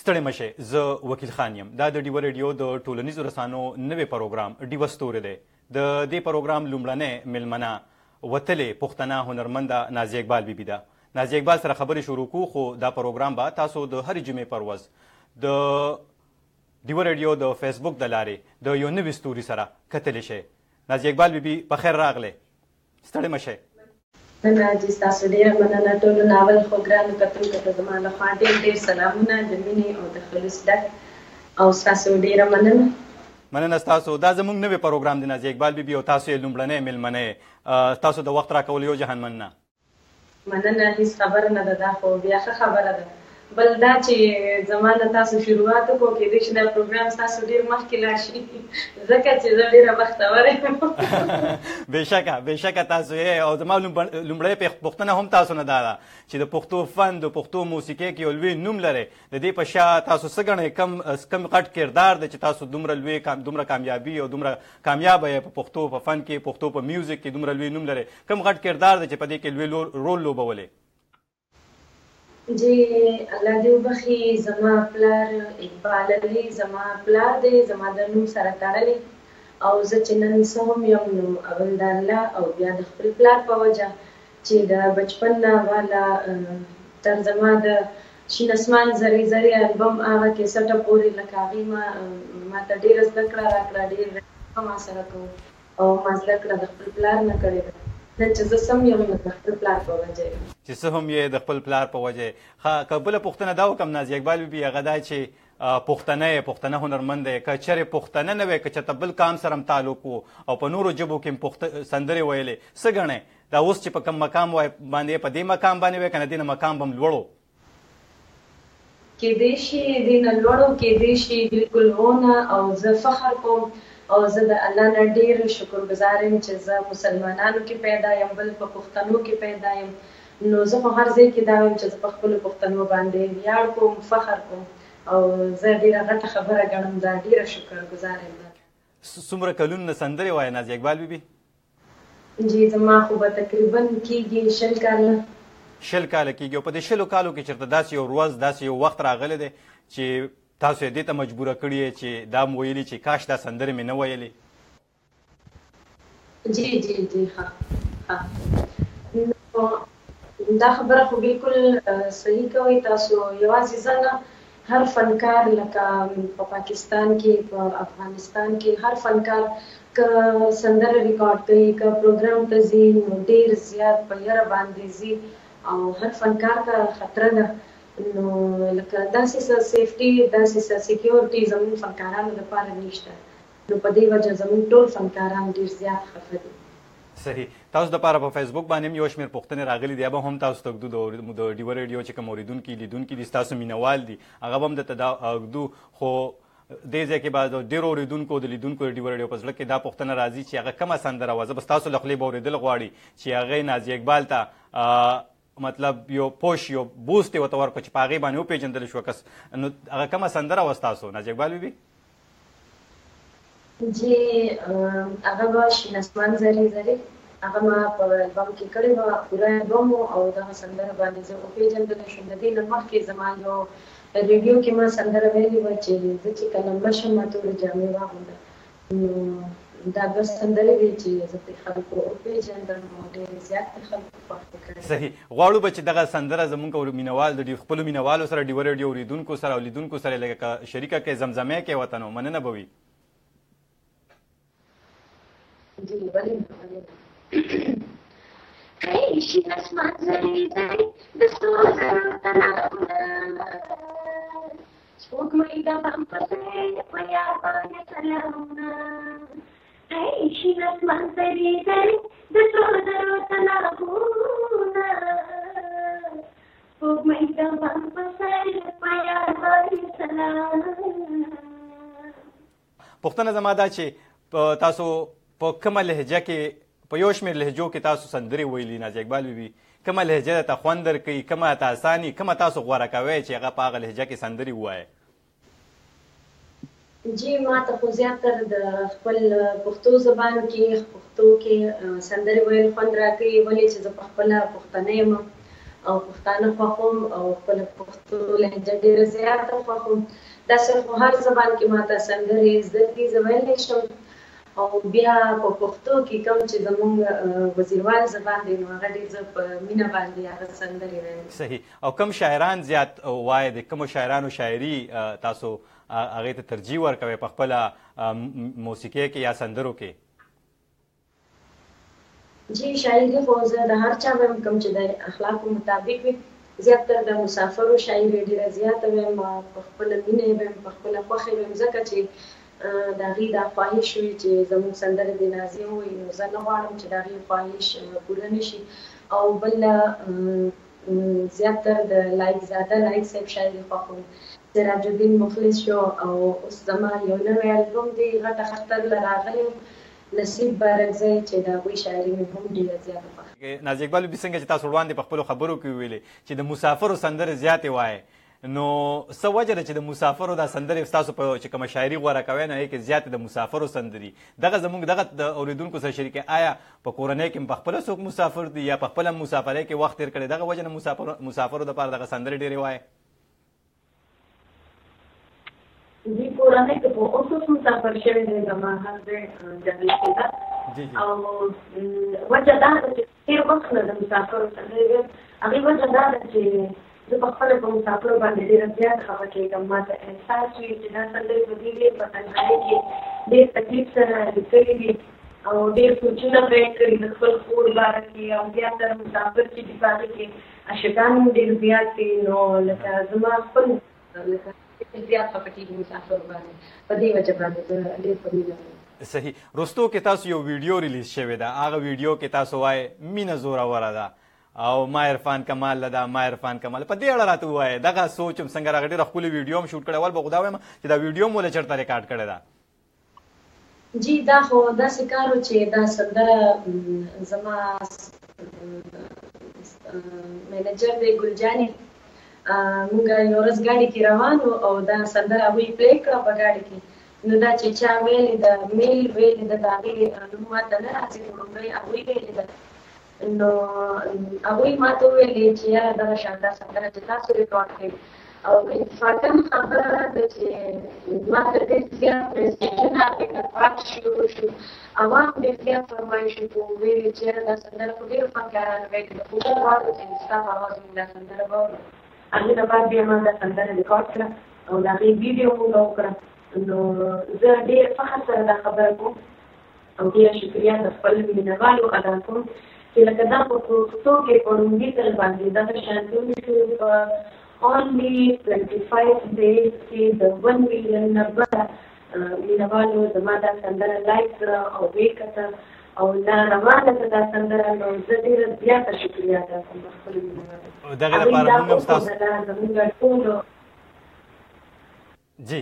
ستړی مشه، زه وکیل خان یم. دا د ډیوه ریډیو د ټولنیزو رسانو نوی پروګرام ډیوه ستوري دی. د دې پروګرام لومړنۍ میلمنه وتلې پښتنه هنرمنده نازیه اقبال بیبي ده. نازیه اقبال سره خبرې شروع کو، خو دا پروګرام به تاسو د هرې جمعې پر ورځ د ډیوه ریډیو د فیسبوک د لارې د یو نوي ستوري سره کتلی شئ. نازیه اقبال بیبي، په خیر راغلې، ستړې مه شئ. مننه جی، ستاسو ډیره مننه. ټولو ناول خو ګرانو کتونکو ته زما لخوا ډیر ډیر سلامونه د مینې او د خلوص ډک، او ستاسو ډیره مننه. مننه ستاسو. دا زموږ نوی پروګرام دی نازیه اقبال بیبي، او تاسو یې لومړنی میلمنه یې. تاسو د وخت راکولو یو جهان مننه. مننه، هیڅ خبره نه ده، دا خو بیا ښه خبره ده. بل دا چې زما نه تاسو شروعات وکړو، کېدای شي دا پروګرام ستاسو ډېر مخکې لاړ شي، ځکه چې زه ډېره بختوره یم. بېشکه، بېشکه تاسو یې. او زما لومړۍ پوښتنه هم تاسو نه دا ده چې د پښتو فن، د پښتو موسیقۍ کې یو لوی نوم لرئ، د دې په شا تاسو څه ګڼئ؟ کم غټ کردار دی چې تاسو دومره لوی، دومره کامیابي او دومره کامیابه یې په پښتو په فن کې، پښتو په میوزیک کې دومره لوی نوم لرئ؟ کم غټ کردار دی چې په دې کې لوی رول لوبولی؟ جی، الله دې وبخښي، زما پلار اقبال علي زما پلار دی، زما د نوم سره تړلی، او زه چې نن څه هم یم نو اول د الله او بیا د خپل پلار په وجه چې د بچپن نه والا تر زما د شین اسمان زری زری البم هغه کیسټه پورې لکه هغې ما ته ډېره زده کړه راکړه، ډېر ما سره کوو، او ما زده کړه د خپل پلار نه کړې ده. نن چې زه سم یم نو د خپل پلار په وجه یم. چې څه هم یې د خپل پلار په وجه یې. ښه، که بله پوښتنه دا وکړم نازیه اقبال بي بي، هغه دا چې پښتنه یې، پښتنه هنرمنده یې، که چېرې پښتنه نه وې، که چېرته بل قام سره هم تعلق و او په نورو ژبو کې هم سندرې ویلې، څه ګڼې دا اوس چې په کوم مقام وای باندې، په دې مقام باندې وې که نه دې نه مقام به هم لوړو؟ کېدای شي دې نه لوړو، کېدای شي بالکل ونه. او زه فخر کوم او زه د الله نه ډېر شکرګزار یم چې زه مسلمانانو کې پیدا یم، بل په پښتنو کې پیدا یم. نو زه خو هر ځای کې دا وایم چې زه په خپلو پښتنو باندې ویاړ کوم، فخر کوم، او زه ډېره غټه خبره ګڼم دا، ډېره شکرګزار یم. څومره کلونه نه سندرې وایې نازیه اقبال بي بي؟ جی، زما خو به تقریبا کېږي 20 کاله. 20 کاله کېږي. او په دې 20 کالو کې چېرته داسې یو ورځ، داسې یو وخت راغلی دی چې تاسو یې دې ته مجبوره کړي یې چې دا مو ویلي چې کاش دا سندرې مې نه ویلې؟ جی جی جی، ښه ښه، نو دا خبره خو بالکل صحیح کوئ تاسو. یوازې زه نه، هر فنکار لکه په پاکستان کې، په افغانستان کې، هر فنکار که سندره ریکارډ کوي، که پروګرام ته ځي، نو ډیر زیات په یره باندې ځي، او هر فنکار ته خطره ده. نو لکه داسې څه سیفټي، داسې څه سکیورټي زموږ فنکارانو دپاره نشته، نو په دې وجه زموږ ټول فنکاران ډیر زیات خفه دي. صحیح. تاسو د پاره په فیسبوک باندې هم یو شمېر پوښتنې راغلي دي، به هم تاسو ته ږدو. د ډیوه ریډیو چې کوم اورېدونکي، لیدونکي دي، ستاسو مینهوال دي، هغه به هم درته دا ږدو. خو دې ځای کې به د ډېرو اورېدونکو، د لیدونکو د ډیوه ریډیو په زړه کې دا پوښتنه راځي چې هغه کومه سندره وه، زه به ستاسو له خولې به اورېدل غواړي چې هغې نازیه اقبال ته مطلب یو پوش، یو بوست یې ورته ورکړو چې په هغې باندې وپېژندل شوه کس. نو هغه کومه سندره وه ستاسو نازیه اقبال بي بي؟ جی، هغه به شین اسمان زری زری، هغه ما په البم کې کړې وه، پوره البم و، او دغه سندره باندې زه وپېژندلی شوم. د دې نه مخکې زما یو ریډیو کې ما سندره ویلې وه چې زه چې کله مړه شم ما تورې جامې واغونده. نو دا دوه سندرې وې چې زه پرې خلکو وپېژندم او ډېرې زیاتې خلکو خوښې کړې. صحیح. غواړو به چې دغه سندره زموږ مینهوال، د خپلو مینهوالو سره، ډیوه ریډیو اورېدونکو سره او لیدونکو سره لږه که شریکه کړئ، زمزمه کړئ ورته، نو مننه به وي. جی، ولې نه، ولې نه. ای شین اسمان زری زری د څو زرو تناوونه، سپوږمۍ د بام په سر په یار باندې سلامونه. ای شین اسمان زری زری د څو زرو تناوونه، سپوږمۍ د بام په سر په یار باندې سلامونه. پوښتنه زما دا چې تاسو په کومه لهجه کې، په یو شمېر لهجو کې تاسو سندرې ویلي نازیه اقبال بي بي، کومه لهجه درته خوند درکوي، کومه درته اساني، کومه تاسو غوره کوئ چې هغه په هغه لهجه کې سندرې ووایئ؟ جی، ما ته خو زیاتر د خپل پښتو زبان کې، پښتو کې سندرې ویل خوند راکوي، ولې چې زه په خپله پښتنه یم، او پښتانه خوښوم او خپله پښتو لهجه ډېره زیاته خوښوم. داسې خو هر زبان کې ماته سندرې زده دي، زه ویلی شم. او بیا په پښتو کې کوم چې زمونږ وزیروال زبان دی، نو هغه ډېر زه په مینه باندې هغه سندرې وایم. صحیح. او کوم شاعران زیات وایې، د کومو شاعرانو شاعري تاسو هغې ته ترجیح ورکوئ په خپله موسیقۍ کې یا سندرو کې؟ جی، شاعري خو زه د هر چا وایم کوم چې د اخلاقو مطابق وي. زیاتره د مسافرو شاعري ډېره زیاته وایم، په خپله مینه یې وایم، په خپله خوښه یې وایم، ځکه چې د هغوی دا خواهش وي چې زموږ سندرې دې نازیه ووایي، نو زه نه غواړم چې د هغوی خواهش پوره نه شي. او بل زیاتر د لایق زاده لایق صاحب شاعري خوښوم، سراج الدین مخلص شو، او اوس زما یو نوی البوم دی غټ اختر له راغلی، نصیب بارکزی، چې د هغوی شاعري مې هم ډېره زیاته خوښه. نازیه اقبال بي، څنګه چې تاسو وړاندې په خپلو خبرو کې وویلې چې د مسافرو سندرې زیاتې وایې، نو څه وجه ده چې د مسافرو دا سندرې ستاسو په چې کومه شاعري غوره کوئ، نو هغې کې زیاتې د مسافرو سندرې؟ دغه زموږ دغه د اورېدونکو سره شریکې، آیا په کورنۍ کې په خپله څوک مسافر دي یا په خپله مسافرۍ کې وخت تېر کړی، دغه وجه نه مسافرو دپاره دغه سندرې ډېرې وایې؟ دې کورنۍ کې خو اوس اوس مسافر شوی دی، زما هسبنډ جاوید شیدا، او وجه دا ده چې ډېر وخت نه د مسافرو سندرې وایم. هغې وجه دا ده چې زه په خپله په مسافرو باندې ډېره زیات خفه کېږم. ما ته احساس وي چې دا سندرې په دې ډېر په تنهایۍ کې ډېر تکلیف سره لیکلي دي او ډېر سوچونه پرې کړي د خپل کور باره کې، او زیاتره مسافر چې دي په هغې کې عاشقان هم ډېر زیات دي، نو لکه زما خپل لکه ډېر زیات خفه کېږي مسافرو باندې، په دې وجه باندې زه ډېر په مینه وایم. صحیح. وروستو کې تاسو یو ویډیو ریلیز شوې ده، هغه ویډیو کې تاسو وایې مینه زوروره ده او ما عرفان کمال له ده، ما عرفان کمال، په دې اړه راته ووایه دغه سوچ هم څنګه راغی؟ ډېره ښکلې ویډیو هم شوټ کړې. اول به خو دا وایم چې دا ویډیو مو له چېرته ریکارډ کړې ده؟ جی، دا خو داسې کار و چې دا سندره زما منیجر دی ګلجاني، مونږ یو ورځ ګاډي کې روان وو او دا سندره هغوی پلی کړه په ګاډي کې. نو دا چې چا ویلې ده، میل ویلې ده، د هغې نوم ماته نه راځي، خو لومړی هغوی ویلې ده. نو هغوی ماته وویلې چې یاره دغه شان دا سندره چې تاسو ریکارډ کړئ، او اتفاقا خبره ده چې ما ته ډېر زیات میسجونه هغې نه بعد شروع شو، عوام ډېر زیات فرمایش وکړو، ویلې چې یاره دا سندره خو ډېرو فنکارانو ویلې ده، خو موږ غواړو چې ستا په اواز موږ دا سندره واورو. هغې نه بعد بیا ما دا سندره ریکارډ کړه او د هغې ویډیو موږ وکړه. نو زه ډېر فخر سره دا خبره کوم او ډېره شکریه د خپل مینهوالو ادا کوم چې لکه دا په پښتو کې په لومړي ځل باندې دغه شان شو، په only 25 days کې د 1 میلیون نه بره مینهوالو زما دا سندره لایک کړه او ویې کته او لا روانه ده دا سندره. نو زه ډېره زیاته شکریه ادا کوم د خپلو مینهوالو. دغې لپاره موږ هم ستاسو زموږ ټولو جی،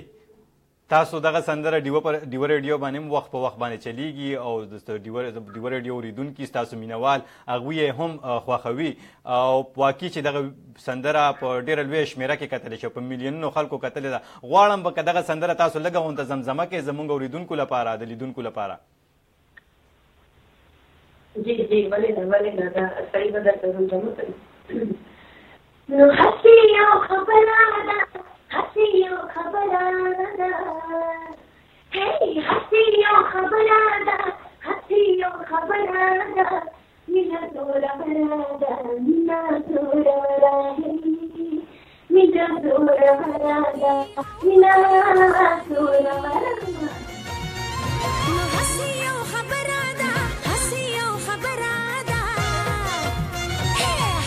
تاسو دغه سندره ډیوه پر ډیوه ریډیو باندې هم وخت په وخت باندې چلیږي او د ډیوه ریډیو اورېدونکي ستاسو مینهوال هغوی یې هم خوښوي، او واقعي چې دغه سندره په ډېره لویه شمېره کې کتلی شي، په میلیونونو خلکو کتلې ده. غواړم به که دغه سندره تاسو لږه غونته زمزمه کړئ زموږ اورېدونکو لپاره، د لیدونکو لپاره. جی جی، ولې نه، ولې نه، دا صحیح به درته زمزمه کړم. نو هسې یو خبره ده، هسې یو خبره ده، هی هسې یو خبره ده، هسې یو خبره ده، مینه زوروره ده، مینه زوروره، مینه زوروره ده، مینه زوروره. نو هسې یو خبره ده، هسې یو خبره ده،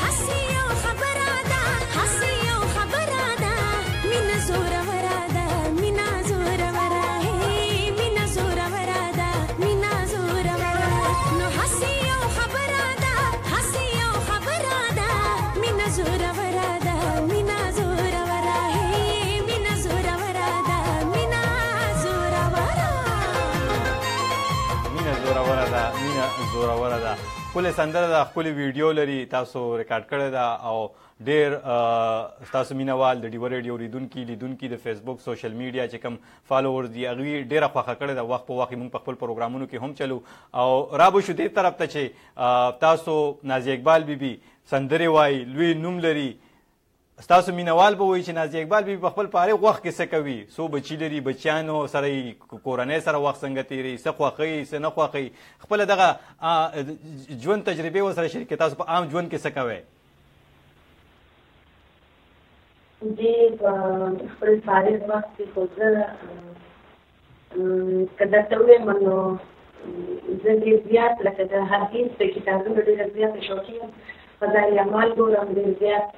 هسې یو خبره ده، هسې یو خبره ده، مینه زوروره ده، مینه زوروره، مینه زوروره ده، مینه زوروره. نو هسې یو خبره ده، هسې یو خبره ده، مینه زوروره ده، مینه زوروره، مینه زوروره ده، مینه زوروره. مینه زوروره ده، مینه زوروره ده. ښکلې سندره ده، ښکلې ویډیو لري، تاسو ریکارډ کړې ده او ډېر ستاسو مینهوال، د ډیوه ریډیو اورېدونکي، لیدونکي، د فیسبوک سوشل میډیا چې کوم فالوورز دي هغوی ډېره خوښه کړې ده. وخت په وخت یې موږ په خپل پروګرامونو کې هم چلو. او را به شو دې طرف ته چې تاسو نازیه اقبال بي بي سندرې وایي، لوی نوم لري. ستاسو مینوال به وایي چې نازیه اقبال بي بي په خپل فارغ وخت کې څه کوي، څو بچي لري، بچیانو سره یې کورنۍ سره وخت څنګه تېروي، څه خوښوي، څه نه خوښوي، خپله دغه ژوند تجربې ورسره شریک کړئ. تاسو په عام ژوند کې څه کوئ؟ جی، په خپل فارغ وخت کې خو زه که درته ووایم نو زه ډېر زیات لکه د حدیث د کتابونو ډېره زیاته شوقي یم، فضایل اعمال ګورم ډېر زیات،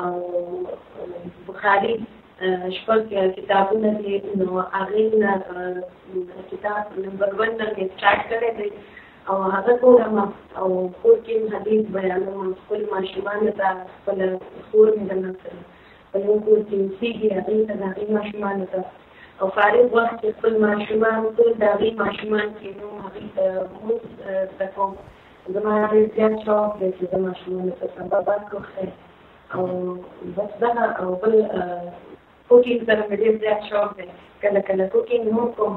او بخاري شپږ کتابونه دي، نو هغې نه کتاب نمبر 1 نه مې سټارټ کړی دی او هغه ګورم، او کور کې هم حدیث بیانوم خپل ماشومانو ته. خپله خور مې د ما سره په یو کور کې اوسېږي، هغې ته، د هغې ماشومانو ته، او فارغ وخت کې خپل ماشومان ټول د هغې ماشومان کېنوم، هغوی ته لمونځ زده کوم. زما ډېر زیات شوق دی چې زه ماشومانو ته سبق وښیم، او بس دغه. او بل کوکینګ سره مې ډېر زیات شوق دی، کله کله کوکینګ هم کوم.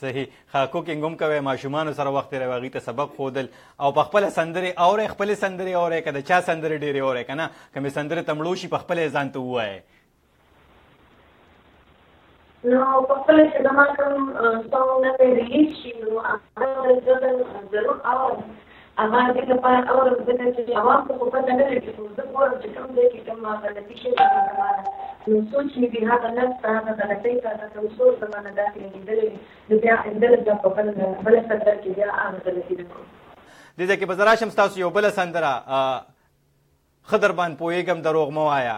صحیح، ښه، کوکینګ هم کوئ، ماشومانو سره وخت تېروئ، هغوی ته سبق ښودل، او په خپله سندرې اورئ؟ خپلې سندرې اورئ که د چا سندرې ډېرې اورئ؟ که نه که مې سندرې ته مړو شي په خپله یې ځان ته ووایئ؟ نو په خپله چې زما کوم سانګ نوی ریلیز شي نو هغه زه ضرور اورم. هغه دې لپاره اورم ځکه چې عوام ته خو پته نه لګي، خو زه ګورم چې کوم ځای کې کومه غلطي شوې ده زما نه، نو سوچ مې وي هغه لفظ ته، هغه غلطۍ ته، هغه کوم سوچ زما نه داسې لګېدلی وي، نو بیا آینده بیا په بله سندره کې بیا هغه غلطي نه کوم. دې ځای کې به زه راشم ستاسو یو بله سندره، ښه در باندې پوهېږم دروغ مه وایه،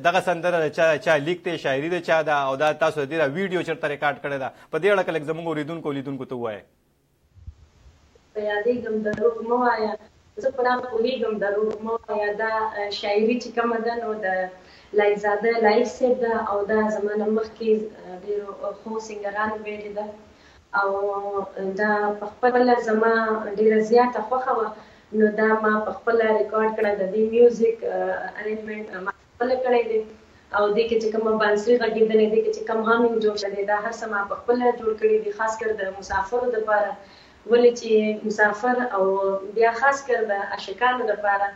دغه سندره د چا لیک دی، شاعري د چا ده، او دا تاسو د دې ویډیو چېرته ریکارډ کړې ده؟ په دې اړه که لږ زموږ اورېدونکو او لیدونکو ته ووایئ. په یادېږم دروغ مه وایه، زه په دا پوهېږم دروغ مه وایه، دا شاعري چې کومه ده نو د لایقزاده لایق صاحب ده، او دا زما نه مخکې ډېرو ښو سنګرانو ویلې ده، او دا په خپله زما ډېره زیاته خوښه وه، نو دا ما په خپله ریکارډ کړه. د دې میوزیک ارینجمنټ ما خپله کړی دی، او دې کې چې کومه بانسري غږېدلې، دې کې چې کوم هامینګ جوړ شوی دی، دا هر څه ما په خپله جوړ کړي دي، خاص کر د مسافرو دپاره، ولې چې مسافر او بیا خاص کر د عاشقانو دپاره،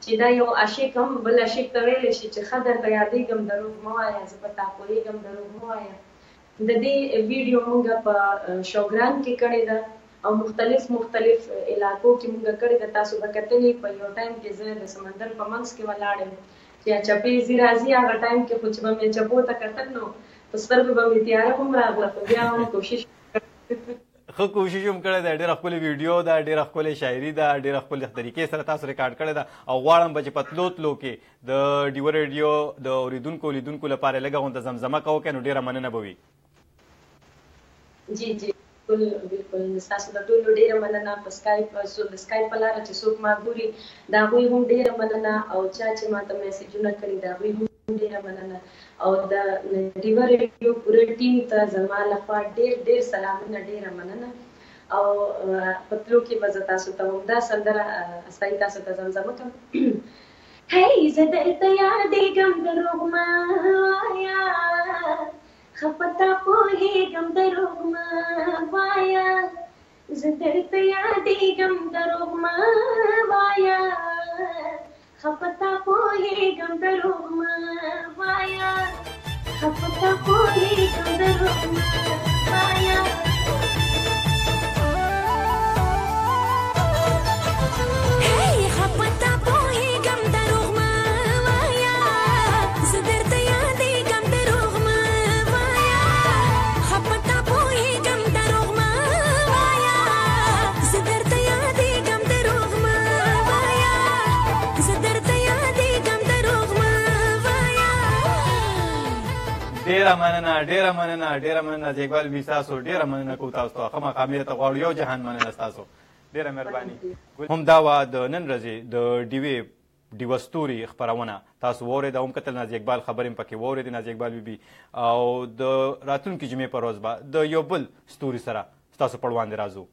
چې دا یو عاشق هم بل عاشق ته ویلی شي چې ښه درته یادېږم دروغ مه وایه، زه په تا پوهېږم دروغ مه وایه. د دې ویډیو مونږ په شوګران کې کړې ده او مختلف مختلف علاقو کې مونږ کړې ده. تاسو به کتلې په یو ټایم کې زه د سمندر په منځ کې ولاړ یم چې چپې ځي راځي، هغه ټایم کې خو چې به مې چپو ته کتل نو په سترګو به مې تیاره هم راغله، خو بیا هم کوشش ښه کوشش هم کړی دی. ډېره ښکلې ویډیو ده، ډېره ښکلې شاعري ده، ډېره ښکلې طریقې سره تاسو ریکارډ کړې ده، او غواړم به چې په تلو تلو کې د ډیوه ریډیو د اورېدونکو او لیدونکو لپاره لږه غونته زمزمه که وکړئ نو ډېره مننه به وي. جی جی بالکل بالکل، ستاسو د ټولو ډېره مننه. په سکایپ، د سکایپ په لاره چې څوک ما ګوري د هغوی هم ډېره مننه، او چا چې ما ته میسجونه کړي د هغوی هم ډېره مننه، او د ډیوه ریډیو پوره ټیم ته زما لخوا ډېر ډېر سلامونه، ډېره مننه. او په تلو کې به زه تاسو ته همدا سندره استایي تاسو ته زمزمه کوم. هی زه درته یادېږم دروغ مه وایه، ښه په تا پوهېږم دروغ مه وایه، زه درته یادېږم دروغ مه وایه، ښه په تا پوهېږم دروغ مه وایه، ښه په تا پوهېږم دروغ مه وایه. ډېره مننه، ډېره مننه، ډېره مننه اقبال بي، تاسو ډېره مننه کوو. تاسو ته ښه مقامې ته غواړو یو جهان مننه، ستاسو ډېره مهرباني. همدا وه د نن ورځې د ډیوې ډیوه ستوري خپرونه، تاسو واورېده هم کتل، نازیه اقبال خبرې هم پکې واورېدې، نازیه اقبال بي بي. او د راتلونکې جمعې پر ورځ به د یو بل ستوري سره ستاسو په وړاندې راځو.